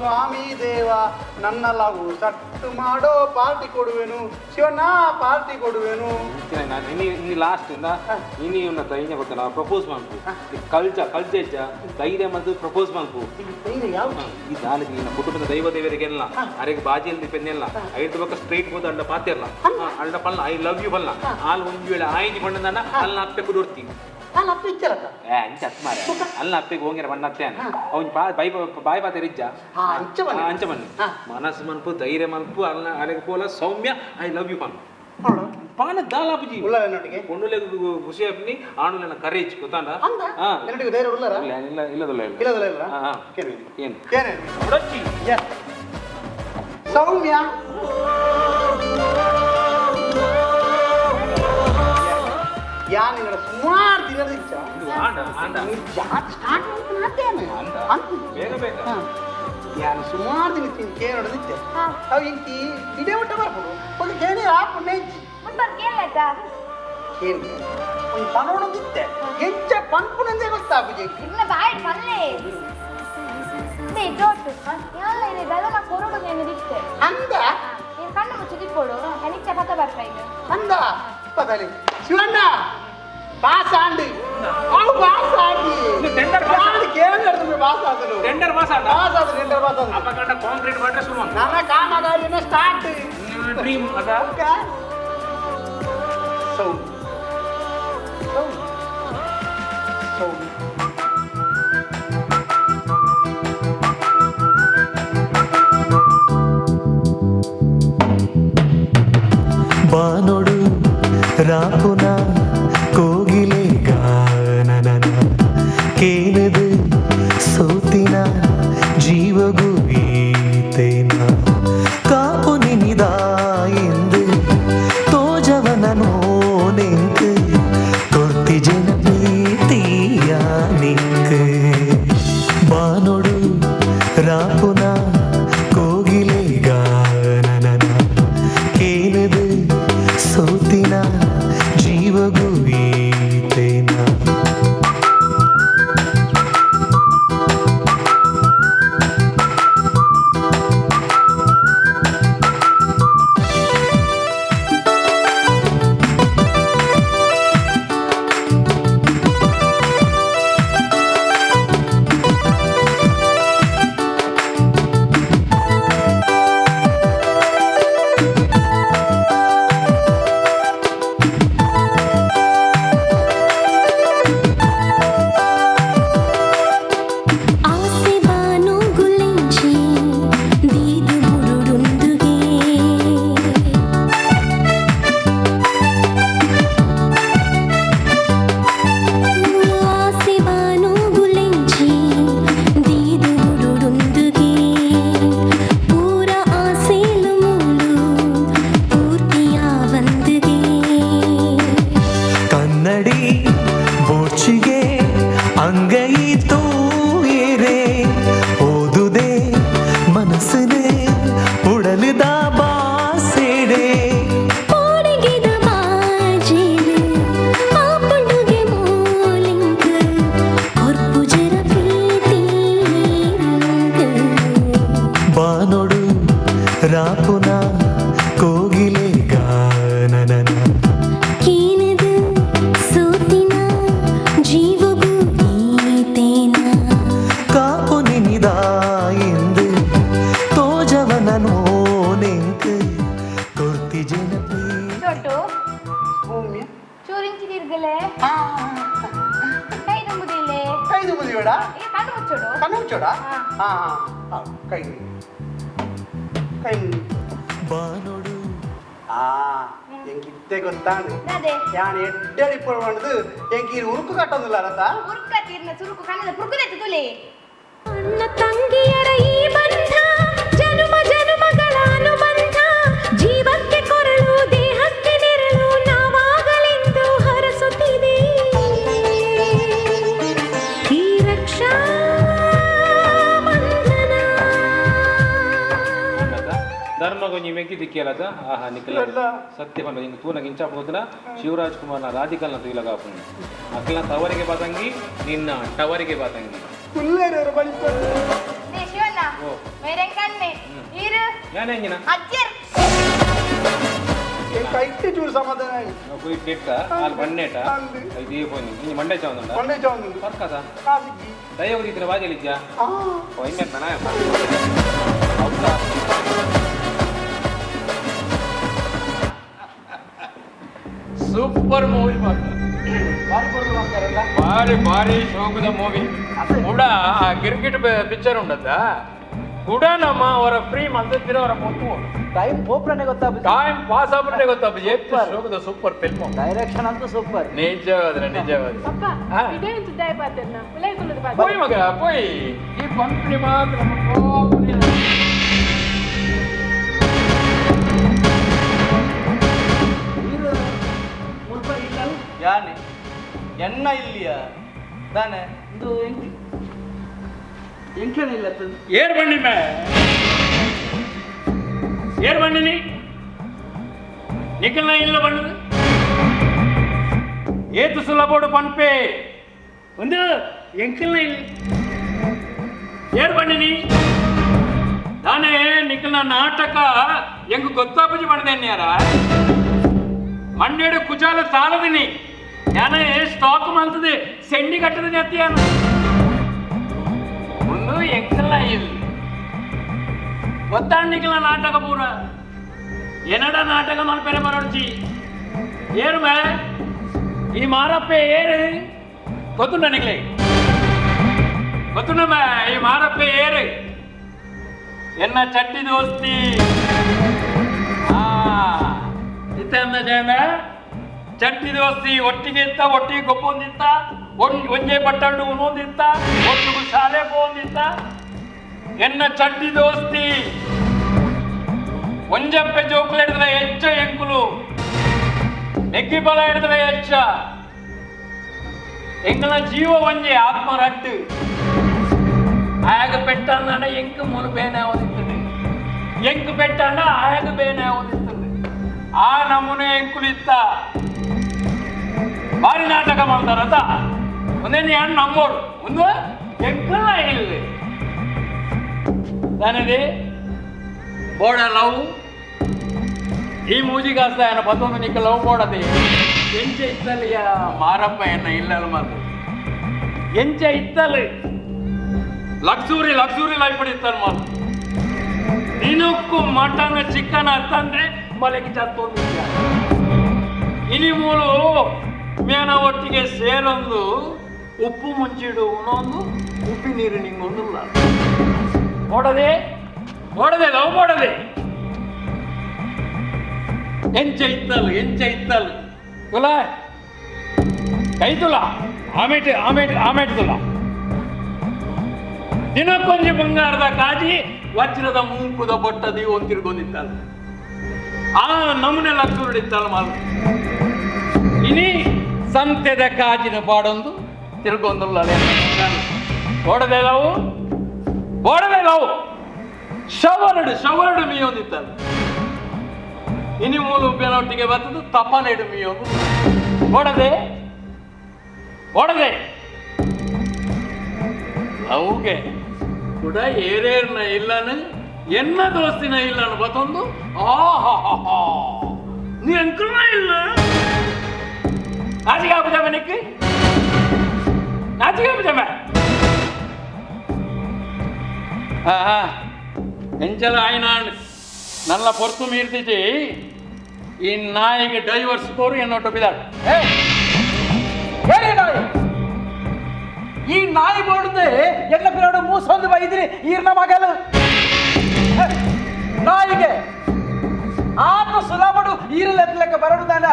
ಸ್ವಾಮಿ ದೇವ ನನ್ನ ಲವ್ ಸಟ್ಟು ಮಾಡೋ ಪಾರ್ಟಿ ಕೊಡುವೆನು ಶಿವಣ್ಣ ಪಾರ್ಟಿ ಕೊಡುವೆನು. ನಾನು ಇನಿ ಇನಿ ಲಾಸ್ಟ್ ಇಂದ ಇನಿ ಇವನ ಧೈರ್ಯ ಗೊತ್ತಲ್ಲ ಪ್ರಪೋಸ್ ಮಾಡ್ಕು ಕಲ್ಜ ಕಲ್ಜ ಇಜ್ಜ ಧೈರ್ಯ ಮತ್ತು ಪ್ರಪೋಸ್ ಮಾಡ್ಕು. ಧೈರ್ಯ ಯಾವುದು? ಈ ದಾನಕ್ಕೆ ನಿನ್ನ ಕುಟುಂಬದ ದೈವ ದೇವರಿಗೆಲ್ಲ ಅರೆಗೆ ಬಾಜಿಯಲ್ಲಿ ಪೆನ್ನೆಲ್ಲ ಐದು ಬಕ್ಕ ಸ್ಟ್ರೈಟ್ ಹೋದ ಅಂಡ ಪಾತಿರಲ್ಲ ಅಂಡ ಪಲ್ಲ I love you ಪಲ್ಲ ಆಲ್ ಒಂದು ವೇಳೆ ಆಯ್ದು ಬಣ್ಣದಾನ ಅಲ್ಲ ಅಪ್ಪೆ ಕುಡೋರ್ತಿ. ಅಲ್ಲ ಅಪ್ಪ ಇಚ್ಚರಕ್ಕ. ಏ ಅಂಚ ಅತ್ ಮಾರೆ ಅಲ್ಲ ಅಪ್ಪೆಗೆ ಹೋಗಿರ ಬಣ್ಣ ಅತ್ತೆ ಅವ್ನು ಬಾಯಿ ಬಾಯಿ ಪಾತೆ ಇಜ್ಜ. ಹಾ ಅಂಚ ಬನ್ನಿ. ಅಂಚ ಬನ್ನಿ ಮನಸ್ಸು ಮನ್ಪು ಧೈರ್ಯ ಮನ್ಪು ಅಲ್ಲ ಅರೆಗೆ ಪೋಲ ಸೌಮ್ಯ I love you ಪನ್ನ ನೋಡು ಪಾನ ದಾಲಾಪುಜಿ. ಉಳ್ಳಾರ ನೊಟ್ಟಿಗೆ ಪೊಣ್ಣುಲೆ ಖುಷಿ ಆಪ್ನಿ ಆಣುಲೆನ ಕರೇಜ್ ಗೊತ್ತಾಂಡ. ಅಂದ ಹಾ. ಎನ್ನೊಟ್ಟಿಗೆ ಧೈರ್ಯ ಉಳ್ಳಾರ? ಇಲ್ಲ ಇಲ್ಲ ಇಲ್ಲದಲ್ಲ ಇಲ್ಲ. ಇಲ್ಲದಲ್ಲ ಇಲ್ಲ. ಹಾ, ಹಾ. ಕೇಳಿ. ಏನು? ಕೇಳಿ. ಬುಡಚ್ಚಿ. ಎಸ್ ಸೌಮ್ಯ ಯಾನ್ ನಿನ್ನ ಸುಮಾರು ದಿನದ ಇಚ್ಛ. ಇದು ಆಂಡ ಆಂಡ. ಸ್ಟಾರ್ಟ್ ಮಾಡ್ತೇನೆ. ಅಂದ. ಬೇಗ ಬೇಗ. ಯಾನ್ ಸುಮಾರು ದಿನ ಕೇಳೋದು ಇತ್ತೆ ಅವು ಇಂಕಿ ಇಡೇ ಊಟ ಬರ್ಬೋದು ಒಂದು ಕೇಳಿ ಆ ಪುಣ್ಯ ಇಜ್ಜಿ. ಮುಂಬರ್ ಕೇಳಾಯ್ತಾ? ಕೇಳಿ ಒಂದು ಪನೋಣದಿತ್ತೆ ಎಂಚ ಪನ್ಪುನಂದೇ ಗೊತ್ತಾಪುಜಿ. ಇನ್ನ ಬಾಯ್ ಪಲ್ಲೆ they ಜೋಟು ಯಾಲ್ಲ ಇದೆ ದದನ ಕೊರಡು ನೆನೆದಿತ್ತೆ. ಅಂದ. ನೀನು ಕಣ್ಣು ಮುಚ್ಚಿ ದಿಪ್ಪೋಡು ಅನಿಚ್ಚ ಕಥ ಬರ್ತಾ ಇದೆ. ಅಂದ ಪದಲಿ ಶಿವಣ್ಣ ಪಾಸ್ ಆಂಡಿ ಅವು ಪಾಸ್ ಆಂಡಿ. ಇದು tender pass. ನಾನು ಕೇಳಿದ್ರೆ ಪಾಸ್ ಆದನು. ಟೆಂಡರ್ ಪಾಸ್ ಆಂಡ. ಪಾಸ್ ಆದ ಟೆಂಡರ್ ಪಾಸ್ ಆದ. ಅಪ್ಪ ಕಂಡ ಕಾಂಕ್ರೀಟ್ ಮಾಡ್ರೆ ಶುರು ಮಾಡು. ನನ್ನ ಕಾಮಗಾರಿನ ಸ್ಟಾರ್ಟ್. ಡ್ರೀಮ್ ಅದ. ಸೌ ಸೌ ಸೌ ಬಾನೊಡು ರಾಪುನ ಕೋಗಿಲೆ ಗಾನನ ಕೇನದು ಸೋತಿನ ಜೀವಗೂ ಈತೇನ ಕಾಪು ನಿನಿದ ಎಂದು ತೋಜವನ ನೋನೆಂಕು ಕೊರ್ತಿ ಜನ ಪ್ರೀತಿಯ ನಿಂಕು ಬಾನೊಡು ರಾಪುನ ಕೋಗಿಲೆ ಗಾನನ ಕೇನದು ಸೋತಿನ ಜೀವಗೂ ಈತೇನ. ಆಸೆ ಬಾನು ಗುಲಿಂಚಿ ದೀದು ಬುಡುಡುಂದುಗೆ ಆಸೆ ಬಾನು ಗುಲಿಂಚಿ ದೀದು ಬುಡುಡುಂದುಗೆ ಪೂರ ಆಸೆಲು ಮೂಲು ಪೂರ್ತಿಯ ವಂದುಗೆ. ಕನ್ನಡಿ ಬೋರ್ಚಿಗೆ ಅಂಗೈ ತೂಯರೆ ಓದುದೆ ಮನಸ್ಸನೆ ಉಡಲಿದ ಬಾಸೆಡೆ. ಪೋಡಿಗೆದ ಬಾಜಿಲು ಆ ಪಂಡುಗೆ ಮೋಲಿಂಗ್ ಕೊರ್ಪು ಜರ ಪ್ರೀತಿ. ಬಾನೊಡು ರಾಪುನ ಕೋಗಿಲೆ ಗಾನನ ಕೇನದು ಸೋತಿನ ಜೀವಗೂ ಈತೇನ. ಕಾಪು ನಿನಿದ ಎಂದು ತೋಜವನ ನೋನೆಂಕ್ ಕೊರ್ತಿ ಜನ ಪ್ರೀತಿ. ಜೋಟು. ಸೌಮ್ಯ. ಚೂರಿಂಚಿ ತಿರ್ಗಲೆ ಕೈ ತುಂಬುದಿಲ್ಲ. ಕೈ ತುಂಬುದಿ ಬೇಡ. ಈಗ ಕಣ್ಣು ಮುಚ್ಚೋಡು. ಕಣ್ಣು ಮುಚ್ಚೋಡ. ಹಾ. ಹಾ ಹಾ ಕೈ ಕೈ. ಬಾನೊಡು ಆ ಎಂಕ್ ಇತ್ತೆ ಗೊತ್ತಾಂಡು. ಅದೇ. ಯಾನ್ ಎಡ್ಡೆ ಇಪ್ಪಡು ಎಂಕ್ ಈ ಉರುಕು ಕಟ್ಟೊಂದಿಲ್ಲ ರಥ. ಉರ್ಕ ತೀರ್ನ ಚುರುಕು ಕಣ್ಣದ ಪುರ್ಕುದೆತ್ತು ತುಲಿ. ಅಣ್ಣ ತಂಗಿಯರ ಈ ಬಂಧ ಜನುಮ ಜನುಮಗಳ ಅನುಬಂಧ ಜೀವಕ್ಕೆ ಕೊರಳು ದೇಹಕ್ಕೆ ನೆರಳು ನಾವಾಗಲೆಂದು ಹರಸುತ್ತಿದೆ ಈ ರಕ್ಷಾ ಬಂಧನ. ಧರ್ಮ ಕೊಂಜಿ ಮೆಗ್ಗಿ ದಿಕ್ಕಿಯಲ್ಲದ ಆಹಾ ನಿಖಿಲ. ಇಲ್ಲ. ಸತ್ಯ ಪಂಡ ಹಿಂಗೆ ತೂನಗ ಇಂಚಾಪ ಗೊತ್ತಿಲ್ಲ ಶಿವರಾಜ್ ಕುಮಾರ್ನ ರಾಧಿಕಲ್ನ ತೂಯಿಲಗ ಆಪುಂಡು ಅಕ್ಲನ ತವರಿಗೆ ಬಾತಂಗಿ ನಿನ್ನ ಟವರಿಗೆ ಬಾತಂಗಿ. ಕುಲ್ಲೇರು ಬಳಿಪಡು. ನೇ ಶಿವಣ್ಣ. ಮೇರೆ ಕಣ್ಣೆ ಈರು ഞാൻ എങ്ങനെ ಅಜ್ಜರ್ ಕೈತೆ ಚೂರು ಸಮಾಧಾನ ಆಯ್ತು. പോയി കേട്ട ಆಲ್ ಬಣ್ಣೇಟ ಅಂದು. ಇದೇ ಪೋನಿ ಇನ್ನು ಮಂಡೆ ಚಾವಂದುಂಡ ಮಂಡೆ ಚಾವಂದುಂಡು. ಪರ್ಕದ ಕಾಸಿಗ್ಗಿ. ದಯವು ರೀತಿಯ ಬಾಜಲಿದ್ಯಾ ಆ. ಒಯ್ಮೆ ಹೌದಾ. ಸೂಪರ್ ಮೂವಿ ಮಾತ್ರ. ಬಾರಿ ಪೊರ್ಲು ಮಾಡ್ತಾರಲ್ಲ. ಭಾರಿ ಭಾರಿ ಶೋಕದ ಮೂವಿ ಕೂಡ. ಆ ಕ್ರಿಕೆಟ್ ಪಿಕ್ಚರ್ ಉಂಡತ್ತ ಕೂಡ ನಮ್ಮ ಅವರ ಫ್ರೀ ಮಂದಿರ ಅವರ ಪೊತ್ತು. ಟೈಮ್ ಪೋಪ್ರನೆ ಗೊತ್ತಾಗ ಟೈಮ್ ಪಾಸ್ ಆಗ್ಬಿಟ್ರೆ ಗೊತ್ತಾಗ ಎಷ್ಟು ಶೋಕದ ಸೂಪರ್ ಫಿಲ್ಮ್. ಡೈರೆಕ್ಷನ್ ಅಂತೂ ಸೂಪರ್. ನಿಜವಾದ್ರೆ ನಿಜವಾದ. ಅಪ್ಪ. ಹಾ. ಇದೇ ಒಂದು ದಾಯ ಪಾತೆರ್ನ ಉಲೈ ಕುಲ್ಲುದು ಪಾತೆ. ಪೋಯ್ ಮಗ ಪೋಯ್, ಈ ಪಂಪ್ನಿ ಮಾತ್ರ ನಮ್ಮ ಕೋಪನೆ. ಯಾನೆ ಎನ್ನ ಇಲ್ಲಿಯ ದಾನೆ ಇದು ಎಂಕ್ ಎಂಕ್ಲೇನ ಇಲ್ಲ. ಏರ್ ಬಣ್ಣಿ ಮೇ ಏರ್ ಬಣ್ಣಿನಿ ನಿಖಲ್ನ ಇಲ್ಲ ಬಣ್ಣದು ಏತು ಸುಲಭೋಡು ಪನ್ಪೆ ಒಂದು ಎಂಕಲ್ನ ಇಲ್ಲಿ ಏರ್ ಬಣ್ಣಿನಿ ದಾನೆ ನಿಖಲ್ನ ನಾಟಕ ಎಂಗ್ ಗೊತ್ತಾಪುಜಿ ಮಾಡ್ದೇನ್ಯಾರ ಮಂಡೇಡು ಕುಚಾಲ ತಾಳದಿನಿ ಯಾನೆ ಸ್ಟಾಕ್ ಮಂತದೆ ಸೆಂಡಿ ಕಟ್ಟದ ಜಾತಿಯಾನ ಒಂದು ಎಂಕಲ್ನ ಇಲ್ಲಿ ಗೊತ್ತಾಂಡಿಕಲ ನಾಟಕ ಪೂರ ಎನ್ನಡ ನಾಟಕ ಮಲ್ಪೆರೆ ಬರೋಡ್ಚಿ ಏರು ಮೇ ಈ ಮಾರಪ್ಪೆ ಏರು ಗೊತ್ತುಂಡ ನಿಕ್ಲೆ ಗೊತ್ತುಂಡ ಮೇ ಈ ಮಾರಪ್ಪೆ ಏರು ಎನ್ನ ಚಟ್ಟಿ ದೋಸ್ತಿ. ಆ ಇತ್ತ ಜನ ಚಟ್ಟಿ ದೋಸ್ತಿ ಒಟ್ಟಿಗೆ ಇತ್ತ, ಒಟ್ಟಿಗೆ ಗೊಪ್ಪೊಂದಿತ್ತ, ಒಂಜೆ ಪಟ್ಟಂಡು ಉಣೊಂದಿತ್ತ, ಒಟ್ಟಿಗೆ ಶಾಲೆ ಪೋಂದಿತ್ತ. ಎನ್ನ ಚಡ್ಡಿ ದೋಸ್ತಿ ಒಂಜಪ್ಪೆ ಜೋಕುಲು ಹಿಡಿದ್ರೆ ಹೆಚ್ಚ ಎಂಕುಲು ನೆಗ್ಗಿ ಬಲ ಹಿಡಿದ್ರೆ ಹೆಚ್ಚ ಎಂಕಲ ಜೀವ ಒಂಜೆ ಆತ್ಮ ರಟ್ಟು ಆಗ ಪೆಟ್ಟಂದಾಣ ಎಂಕ್ ಮುನು ಬೇನೆ ಓದಿತ್ತುಂಡು ಎಂಕ್ ಪೆಟ್ಟಂಡ ಆಗ ಬೇನೆ ಓದಿತ್ತುಂಡು ಆ ನಮೂನೆ ಎಂಕುಲು ಇತ್ತ. ಭಾರಿ ನಾಟಕ ಮಾಡ್ತಾರತ ಒಂದೇನು ಹೆಣ್ಣು ನಮ್ಮೋರು ಒಂದು ಎಂಕಲ್ಲ ಇಲ್ಲಿ దానిది ಬೋಡ ಲವ್ ಈ ಮೂಜಿಗಾಸ್ತ ಏನ ಬತ್ತೊಂದು ನಿಕ್ಕ ಲವ್ ಬೋಡದೆ ಎಂಚ ಇತ್ತಲಿಯ ಮಾರಪ್ಪ ಎನ್ನ ಇಲ್ಲಲ್ಲ ಮಾತು ಎಂಚ ಇತ್ತಲ್ಲ ಲಕ್ಸುರಿ ಲಕ್ಸುರಿ ಲೈಫ್ ಇತ್ತಲ್ಲ ಮಾತು ದಿನಕ್ಕೂ ಮಟನ್ ಚಿಕನ್ ಅಂತಂದ್ರೆ ಮಲಗಿ ಚತ್ತೊಂದು ಇನಿ ಮೂಲು ಮೇನ ಒಟ್ಟಿಗೆ ಸೇರೊಂದು ಉಪ್ಪು ಮುಂಚಿಡು ಉಣೊಂದು ಉಪ್ಪಿ ನೀರು ನಿಂಗೊಂದಿಲ್ಲ ಓಡದೆ ಓಡದೆ ಲವ್ ಮಾಡದೆ ಎಂಚ ಇತ್ತಲ್ ಎಂಚ ಇತ್ತಲ್ ತುಲ ಕೈ ತುಲ ಆಮೇಟ್ ಆಮೇಟ್ ಆಮೇಟ್ ತುಲ ದಿನಕ್ಕೊಂಜಿ ಬಂಗಾರದ ಕಾಜಿ ವಜ್ರದ ಮೂಕುದ ಬೊಟ್ಟದಿ ಒಂತಿರ್ಗೊಂದಿತ್ತಲ್ಲ ಆ ನಮೂನೆ ಲಕ್ಷುರುಡಿತ್ತಲ್ಲ ಮಾಲು ಇನಿ ಸಂತೆದ ಕಾಜಿನ ಪಾಡೊಂದು ತಿರ್ಗೊಂದುಲ್ಲ ಓಡದೆ ಲವು ಓಡದೆ ಲವು ಶವರಡು ಶವರಡು ಮೀಯೊಂದಿತ್ತಲ್ಲ ಇನಿ ಮೂಲು ಉಪ್ಪಿನೊಟ್ಟಿಗೆ ಬರ್ತದೆ ತಪನೆಡು ಮೀಯೊಂದು ಓಡದೆ ಓಡದೆ ಲವ್ಗೆ ಕೂಡ ಏರೇರ್ನ ಇಲ್ಲನು ಎನ್ನ ದೋಸ್ತಿನ ಇಲ್ಲನು ಬತ್ತೊಂದು ಆಹಾ ನೀ ಅಂಕಲ್ನ ಇಲ್ಲ ನಾಚಿಕೆ ಆಪುಜಾಮ ನಿಕ್ ನಾಚಿಕೆ ಆಪುಜಾಮ ಆಹಾ ಎಂಚಲ ಆಯ್ನ ನಲ್ಲ ಪೊರ್ತು ಮೀರ್ತಿಜಿ ಈ ನಾಯಿಗೆ ಡೈವರ್ಸ್ ಕೋರು ಎನ್ನೊಟ್ಟು ಬಿದಾಳು. ಹೇಳಿ ನಾಯಿ ಈ ನಾಯಿ ಬೋಡ್ದು ಎಲ್ಲ ಪಿರಾಡು ಮೂಸೊಂದು ಬೈದ್ರಿ ಈರ್ನ ಮಗಲು. ಹೆ, ನಾಯಿಗೆ ಆತ ಸುಲಭಡು ಈರಲೆತ್ತಲೆಕ್ಕ ಬರಡು ದಾನ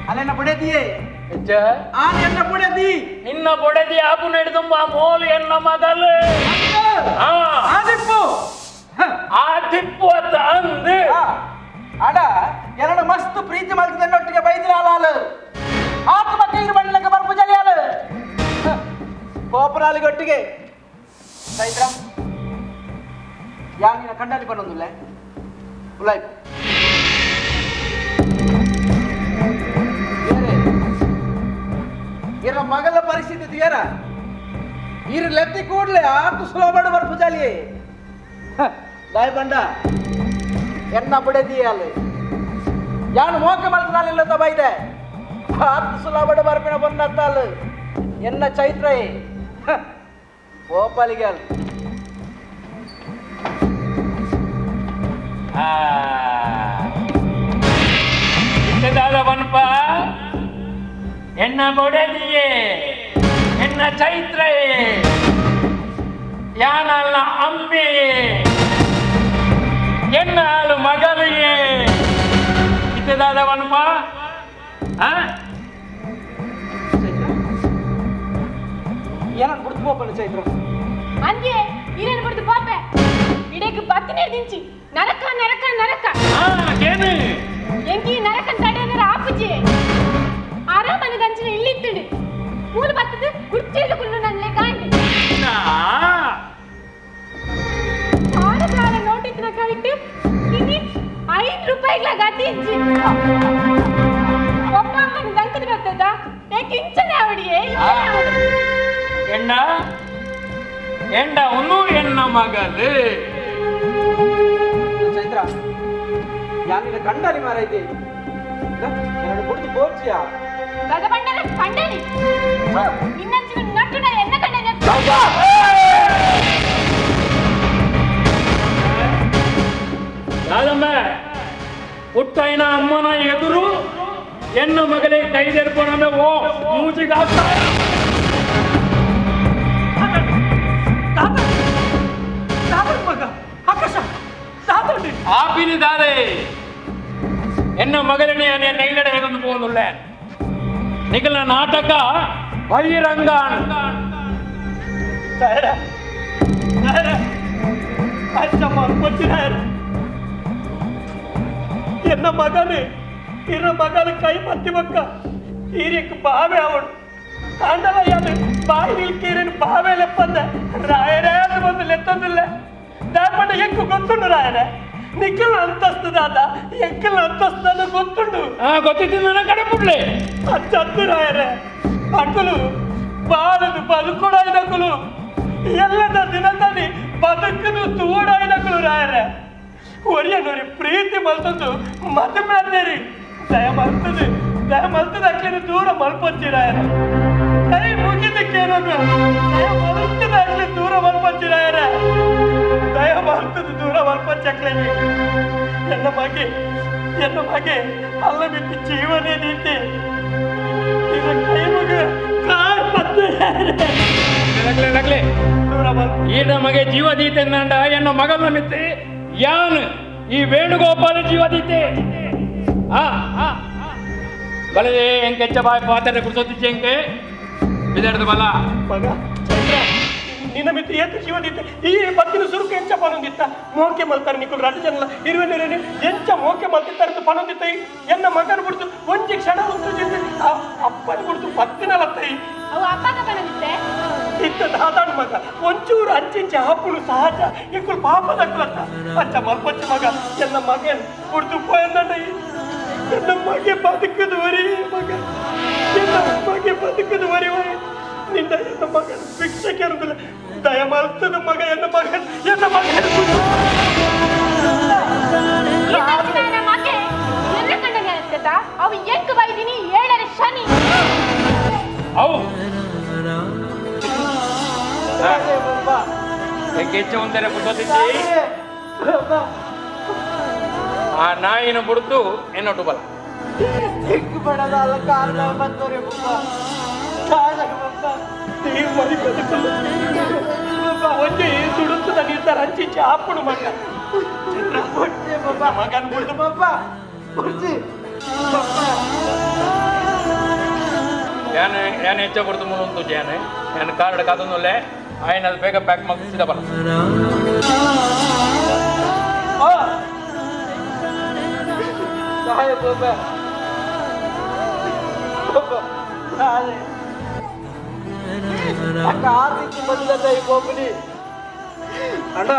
ಅಲ್ಲೆನ್ನ ಬುಡದಿಯೇ. ಎಂಚ ಆನ ಎನ್ನ ಬುಡದಿ. ನಿನ್ನ ಬೊಡೆದಿ ಆಪು ನಡೆದುಂಬ ಮೋಲು ಎನ್ನ ಮಗಲು. ಆ. ಆದಿಪ್ಪು. ಆ ತಿಪ್ಪು ಅತ್ತ ಅಂದು. ಅಡ ಎರಡು ಮಸ್ತ್ ಪ್ರೀತಿ ಮಲ್ತದನ್ನೊಟ್ಟಿಗೆ ಬೈದ್ರ ಅಲಾಲು ಆತ ಮಕ್ಕ ಇರು ಬಣ್ಣಕ್ಕೆ ಬರ್ಪು ಜಲಿಯಾಲು ಕೋಪರಾಲಿಗೊಟ್ಟಿಗೆ ಸೈತ್ರ ಯಾನಿನ ಕಂಡಲ್ಲಿ ಬರೋದಿಲ್ಲ ಉಲಾಯ್ತು ಏರೇ ಇರ ಮಗಳ ಪರಿಸ್ಥಿತಿ ಏರ ಇರು ಲೆತ್ತಿ ಕೂಡ್ಲೆ ಆತು ಸುಲಭ ಬರ್ಪುಜಾಲಿ ದಾಯ್ ಬಂಡ ಎನ್ನ ಬುಡದಿಯಾಲು ಯಾನು ಮೋಕ ಮಲ್ತನಾಲಿಲ್ಲ ತಬೈದೆ ಆತು ಸುಲಭ ಬರ್ಪಿನ ಬನ್ನತ್ತಾಲು ಎನ್ನ ಚೈತ್ರಯೇ ಓಪಲಿಗೆ ಇತ್ತದಾದ ಬನ್ಪ ಎನ್ನ ಬೊಡೆದಿಯೇ ಎನ್ನ ಚೈತ್ರಯೇ ಯಾನಲ್ಲ ಅಮ್ಮೆಯೇ ಎನ್ನ ಆಳು ಮಗನಿಗೆ ಇತ್ತದಾದ ಬನ್ಪ ಆ ಏನನ್ ಬಿಡ್ತು ಪೋಪನ ಚೈತ್ರ ಅಂದ್ಯೆ ಈರೇನು ಬಿಡ್ದು ಪಾಪೆ ಇಡೀ ಬತ್ತಿನೇ ದಿಂಚಿ ನರಕ ನರಕ ನರಕ ಆ ಕೇನು ಎಂಕಿ ನರಕನ್ ತಡೆಯಂದ್ರೆ ಆಪುಜಿ ಆರಾಮನ ದಂಚಿನ ಇಲ್ಲಿತ್ತುಡು ಮೂಲ ಬತ್ತದ ಕುರ್ಚಿಯಲ್ಲಿ ಕುಲ್ಲು ನನ್ಲೆ ಕಾಂಡಿ ಆರು ಸಾವಿರ ನೋಟಿತ್ತಿನ ಕವಿಟ್ಟು ಇನಿ 5 ರೂಪಾಯಿಗಳ ಗತಿ ಇಜ್ಜಿ. ಒಬ್ಬ ಅಮ್ಮನ ದಂಕದ ಬರ್ತದ ಏಕೆ ಇಂಚನೆ ಅವಡಿಯೇ ಇಂಚನೆ ಅವಡಿ. ಎಂಡ ಎಂಡ ಒಂದು ಎನ್ನ ಮಗಲು ಚೈತ್ರ ಯಾನಿನ ಕಂಡರಿ ಮಾರೈತಿ ಎರಡು ಬಿಡ್ತು ಬೋರ್ಚಿಯಾ ಗದ ಬಂಡಲ ಕಂಡನಿ ನಿನ್ನಂಚಿನ ನಟ್ಟುನ ಎನ್ನ ಕಂಡನೆ. ಕಾದಮ್ಮ ಹುಟ್ಟೈನ ಅಮ್ಮನ ಎದುರು ಎನ್ನ ಮಗಳೇ ಕೈದೆರ್ಪಣಮೆ ಓ ಮೂಜಿಗಾಗ್ತಾ ಆಪಿನಿದ್ದಾರೆ ಎನ್ನ ಮಗಳನೆ ನೈಲಡೆ ಹೇಗೊಂದು போகுதுல்ல ನಿಗಲ ನಾಟಕ ಬಹಿರಂಗ. ಎನ್ನ ಮಗನೇ ಇರ ಮಗನ ಕೈ ಮತ್ತಿ ಬಕ್ಕ ಈರಿಕ್ ಬಾವೆ ಅವಳು ಕಾಂಡಲಯ್ಯಾನು ಬಾಯಿ ನಿಲ್ಕೀರಿನ ಬಾವೆ ಲೆಪ್ಪಂದ ರಾಯರೇ ಅದು ಬಂದು ಲೆತ್ತಂದಿಲ್ಲ ದಾಪಂಡ ಎಂಕು ಗೊತ್ತುಂಡು ರಾಯರೇ ನಿಖಿಲ್ ಅಂತಸ್ತದಾದ ಎಂಕಲ್ ಅಂತಸ್ತದ ಗೊತ್ತುಂಡು. ಆ ಗೊತ್ತಿದ್ದು ನನ್ನ ಕಡೆ ಬಿಡ್ಲೆ. ಅಚ್ಚತ್ತು ರಾಯರೇ ಅಕುಲು ಬಾಳದು ಬದುಕೊಡಾಯ್ನಕುಲು ಎಲ್ಲದ ದಿನದಲ್ಲಿ ಬದುಕದು ತೂಡಾಯ್ನಕುಲು ರಾಯರೇ ಒರಿಯನೊರಿ ಪ್ರೀತಿ ಮಲ್ತಂದು ಮದುವೆ ದಯ ಮಲ್ತದು ದಯ ಮಲ್ತದ ಅಕ್ಲಿನ ದೂರ ಮಲ್ಪೊಚ್ಚಿ ರಾಯರೇ ಕೈ ಮುಗಿದಕ್ಕೇನದು ದಯ ಮಲ್ತದ ಅಕ್ಲಿ ದೂರ ಮಲ್ಪೊಚ್ಚಿ ರಾಯರೇ ದಯ ಮಲ್ತದು ದೂರ ಮಲ್ಪೊಚ್ಚಿ ಅಕ್ಲಿಗೆ ಎನ್ನ ಮಗೆ ಎನ್ನ ಮಗೆ ಅಲ್ಲ ಬಿಟ್ಟು ಜೀವನೇ ನೀತಿ ಇದು ಕೈ ಮುಗ ಕಾರ್ ಪತ್ತೆ ನಗ್ಲೆ ನಗ್ಲೆ ದೂರ ಮಲ್ಪ ಈ ನಮಗೆ ಜೀವದೀತೆ ನಂಡ ಎನ್ನ ಮಗನ ಮಿತ್ತಿ ಯಾನ್ ಈ ವೇಣುಗೋಪಾಲ ಜೀವದೀತೆ ಆ ಬಲದೆ ಎಂಕೆಚ್ಚ ಬಾಯ್ ಪಾತ್ರೆ ಕುರ್ಸೊತ್ತಿಚ್ಚೆ ಎಂಕೆ ಬಿದಡ್ದು ಬಲ. ಮಗ ಚೈತ್ರ ನಿನ್ನ ಮಿತ್ರ ಏತ ಜೀವದಿತ್ತೆ ಈ ಬತ್ತಿನ ಸುರುಕು ಎಂಚ ಪನೊಂದಿತ್ತ ಮೋಕೆ ಮಲ್ತಾರೆ ನಿಕುಲ್ ರಡ್ಡು ಜನಲ ಇರುವೆ ಎಂಚ ಮೋಕೆ ಮಲ್ತಿತ್ತಾರೆ ಪನೊಂದಿತ್ತ ಎನ್ನ ಮಗನ ಬಿಡ್ತು ಒಂಜಿ ಕ್ಷಣ ಉಂಟು ಜಿಂದೆ ಆ ಅಪ್ಪನ ಬಿಡ್ತು ಪತ್ತಿನ ಲತ್ತೈ. ಅವು ಅಪ್ಪಗ ಬಂದಿತ್ತೆ. ಇತ್ತ ದಾದಾಣ ಮಗ ಒಂಚೂರು ಅಂಚಿಂಚ ಆಪುಳು ಸಹಜ ಇಕ್ಕುಲ್ ಪಾಪದಕ್ಕುಲತ್ತ ಅಚ್ಚ ಮಲ್ಪಚ್ಚ ಮಗ ಎನ್ನ ಮಗನ್ ಬಿಡ್ತು ಪೋಯಂದಂಡ ಎನ್ನ ಮಗೆ ಬದುಕದು ವರಿ ಮಗ ಎನ್ನ ಮಗೆ ಬದುಕದು ವರಿ ವರಿ ನಿನ್ನ ಎನ್ನ ಮಗನ್ ಭಿಕ್ಷೆ ಕೇರುದಿಲ್ಲ ದಯ ಮಲ್ತದ ಮಗ ಎನ್ನ ಮಗನ್ ಎನ್ನ ಮಗನ್ ನನ್ನ ಮಗೆ ಎನ್ನ ಕಂಡನೆ ಅನ್ಸ್ತದ ಅವು ಎಂಕ್ ಬೈದಿನಿ ಏಳರ ಶನಿ. ಅವು ಎಂಕೆಚ್ಚ ಒಂದರೆ ಕುರ್ಸೊತ್ತಿಚ್ಚಿ ಆ ನಾಯಿನ ಬಿಡ್ತು ಎನ್ನೊಟ್ಟು ಬಲ. ದಿಕ್ಕು ಬಡದ ಅಲ್ಲ ಕಾರಣ ಬಂದೋರೆ ಬಪ್ಪ ಬಪ್ಪ. ನೀವು ಮರಿ ಬದುಕಲು ಒಂದೇ ಸುಡುತ್ತದ ನೀರ್ತಾರ ಅಂಚಿಂಚ ಆಪುಡು ಮಗ ಮಗನ್ ಬಿಡ್ತು ಬಪ್ಪ ಕುರ್ಚಿ ಬಪ್ಪ. ಯಾನ್ ಯಾನ್ ಹೆಚ್ಚ ಕೊಡ್ತು ಮುನು ಜಾನೆ ಯಾನ್ ಕಾರ್ಡ್ ಕಾದೊಂದುಲ್ಲೆ ಆಯ್ನ ಅದು ಬೇಗ ಪ್ಯಾಕ್ ಮಾಡಿ ಬಲ. ಸಹಾಯ ಬಪ್ಪ ಬಪ್ಪ ಸಹಾಯ ಕಾಸಿತ್ತು ಬಂದದ ಈ ಗೋಪುನಿ ಅಣ್ಣ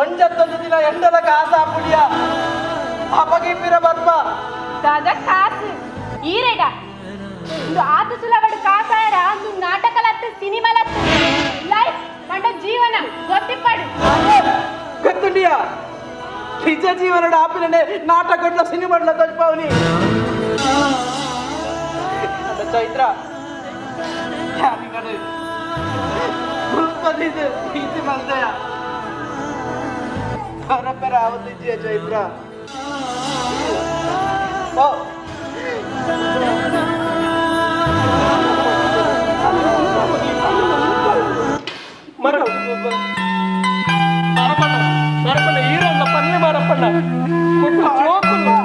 ಒಂಜತ್ತೊಂದು ದಿನ ಎಂಡದ ಕಾಸ ಹಾಪುಡಿಯ ಅಪಗಿಪ್ಪಿರ ಬರ್ಪ. ದಾದ ಕಾಸು ಈರೆಗ ಇಂದು ಆತ ಸುಲಭಡು ಕಾಸಾಯರ ಅಂದು ನಾಟಕಲತ್ತು ಸಿನಿಮಾಲತ್ತು ಲೈಫ್ ಪಂಡ ಜೀವನ ಗೊತ್ತಿಪ್ಪಡು ಗೊತ್ತುಂಡಿಯಾ ನಿಜ ಜೀವನದ ಆಪಿನನೆ ನಾಟಕಡ್ಲ ಸಿನಿಮಾಡ್ಲ ತಜ್ಪಾವನಿ ಚೈತ್ರ ಪರಪರ ಆವತ್ತಿಜ್ಜಿಯ ಚೈತ್ರ ಓ ಮರ ಮರಪಣ್ಣ ಮರಪಣ್ಣ ಈರಲ್ಲ ಪಲ್ಲೆ ಮರಪಣ್ಣ ಕೊಟ್ಟು ಜೋಕುಲು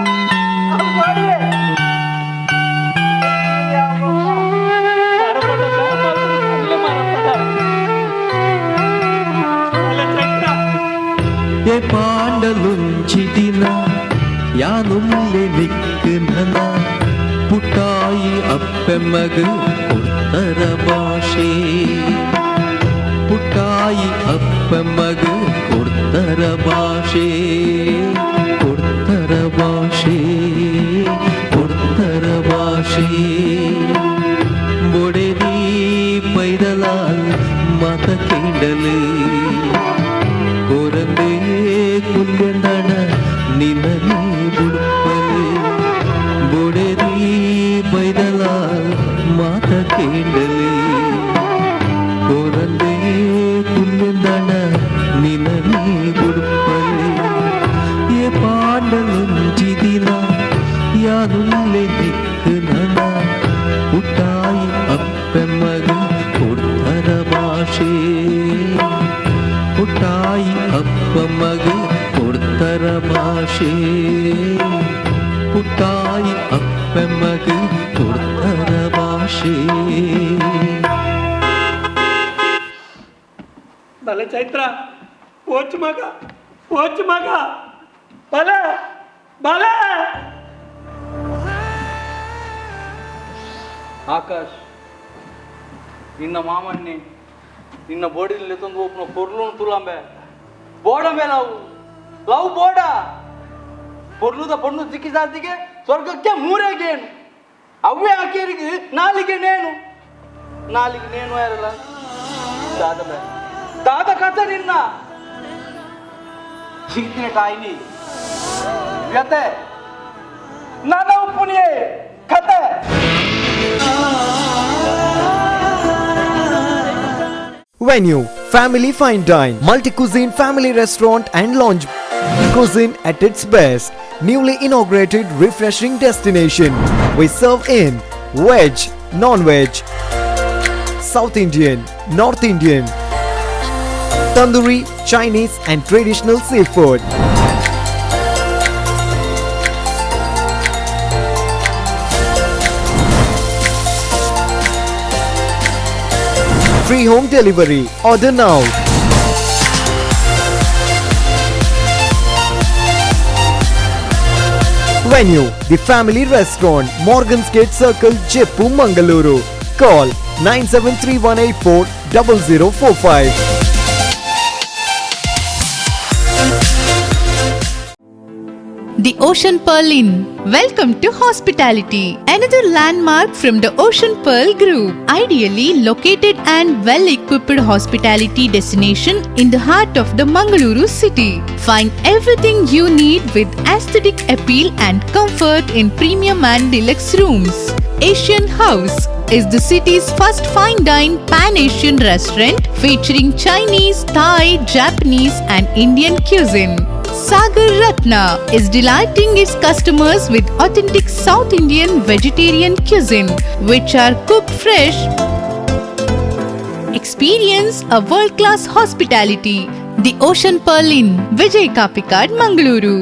ఏ పాండలుంచిదిన యానుల్లే నిక్కునన ಪುಟ್ಟಾಯಿ ಅಪ್ಪೆಮ್ಮಗು ಕೊಡ್ತರ ಭಾಷೆ ಪುಟ್ಟಾಯಿ ಅಪ್ಪೆಮ್ಮಗು ಕೊಡ್ತರ ಭಾಷೆ ಕೊಡ್ತರ ಭಾಷೆ ಕೊಡ್ತರ ಭಾಷೆ ಬೊಡೆದಿ ಪೈದಲಾಲ್ ಮಾತ ಕೇಂಡಲು ಕೊರಂದೇ ಕುಲ್ಯಂದಣ ನಿನ್ನನೇ ಬುಡುಪಲು ಬೊಡೆದಿ ಬೈದಲಾಲ್ ಮಾತ ಕೇಂಡಲು ಕೊರಂದೇ ಕುಲ್ಯಂದಣ ನಿನ್ನನೇ ಬುಡುಪಲು ಏ ಪಾಂಡಲುಂಚಿದಿನ ಯಾನುಲ್ಲೆ ದಿಕ್ಕು ನನ ಪುಟ್ಟಾಯಿ ಅಪ್ಪೆಮ್ಮಗ ಕೊಡ್ತರ ಭಾಷೆ ಪುಟ್ಟಾಯಿ ಅಪ್ಪಮ್ಮಗ ಕೊಡ್ತರ ಭಾಷೆ ಪುಟ್ಟಾಯಿ ಅಪ್ಪೆಮ್ಮಗ ಕೊಡ್ತರ ಭಾಷೆ. ಬಲೆ ಚೈತ್ರ ಹೋಚ್ ಮಗ ಹೋಚ್ ಮಗ ಬಲೆ ಬಲೆ. ಆಕಾಶ್ ನಿನ್ನ ಮಾಮನ್ನಿ ನಿನ್ನ ಬೋಡಿಲಿ ತಂದು ಒಬ್ಬನ ಪೊರ್ಲು ತುಲಾಂಬೆ ಬೋಡಂಬೆ ನಾವು ಲವ್ ಬೋಡ ಪೊರ್ಲುದ ಪೊಣ್ಣು ಸಿಕ್ಕಿಸಾತಿಗೆ ಸ್ವರ್ಗಕ್ಕೆ ಮೂರೇ ಗೇಣು ಅವೇ ಆಕೆಯರಿಗೆ ನಾಲಿಗೆ ನೇನು ನಾಲಿಗೆ ನೇನು ಯಾರಲ್ಲ ದಾದ ಬೇ ದಾದ ಕಥೆ ನಿನ್ನ ಸಿಗ್ತೀನಿ ಟಾಯ್ನಿ ವ್ಯತೆ ನನ್ನ ಉಪ್ಪುನಿಯೇ ಕತೆ. Venue Family Fine Dine, Multi Cuisine Family Restaurant and Lounge. Cuisine at its best. Newly inaugurated refreshing destination. We serve in veg, non-veg, South Indian, North Indian, Tandoori, Chinese and traditional seafood. Free home delivery. Order now. Venue, The Family Restaurant, Morgan's Gate Circle, Jeppu, Mangaluru. Call 973184 0045. The Ocean Pearl Inn. Welcome to hospitality. Another landmark from the Ocean Pearl Group. Ideally located and well-equipped hospitality destination in the heart of the Mangaluru city. Find everything you need with aesthetic appeal and comfort in premium and deluxe rooms. Asian House is the city's first fine dine pan-Asian restaurant featuring Chinese, Thai, Japanese and Indian cuisine. Sagar Ratna is delighting its customers with authentic South Indian vegetarian cuisine, which are cooked fresh. Experience a world-class hospitality. The Ocean Pearl Inn, Vijay Kapikad, Mangaluru.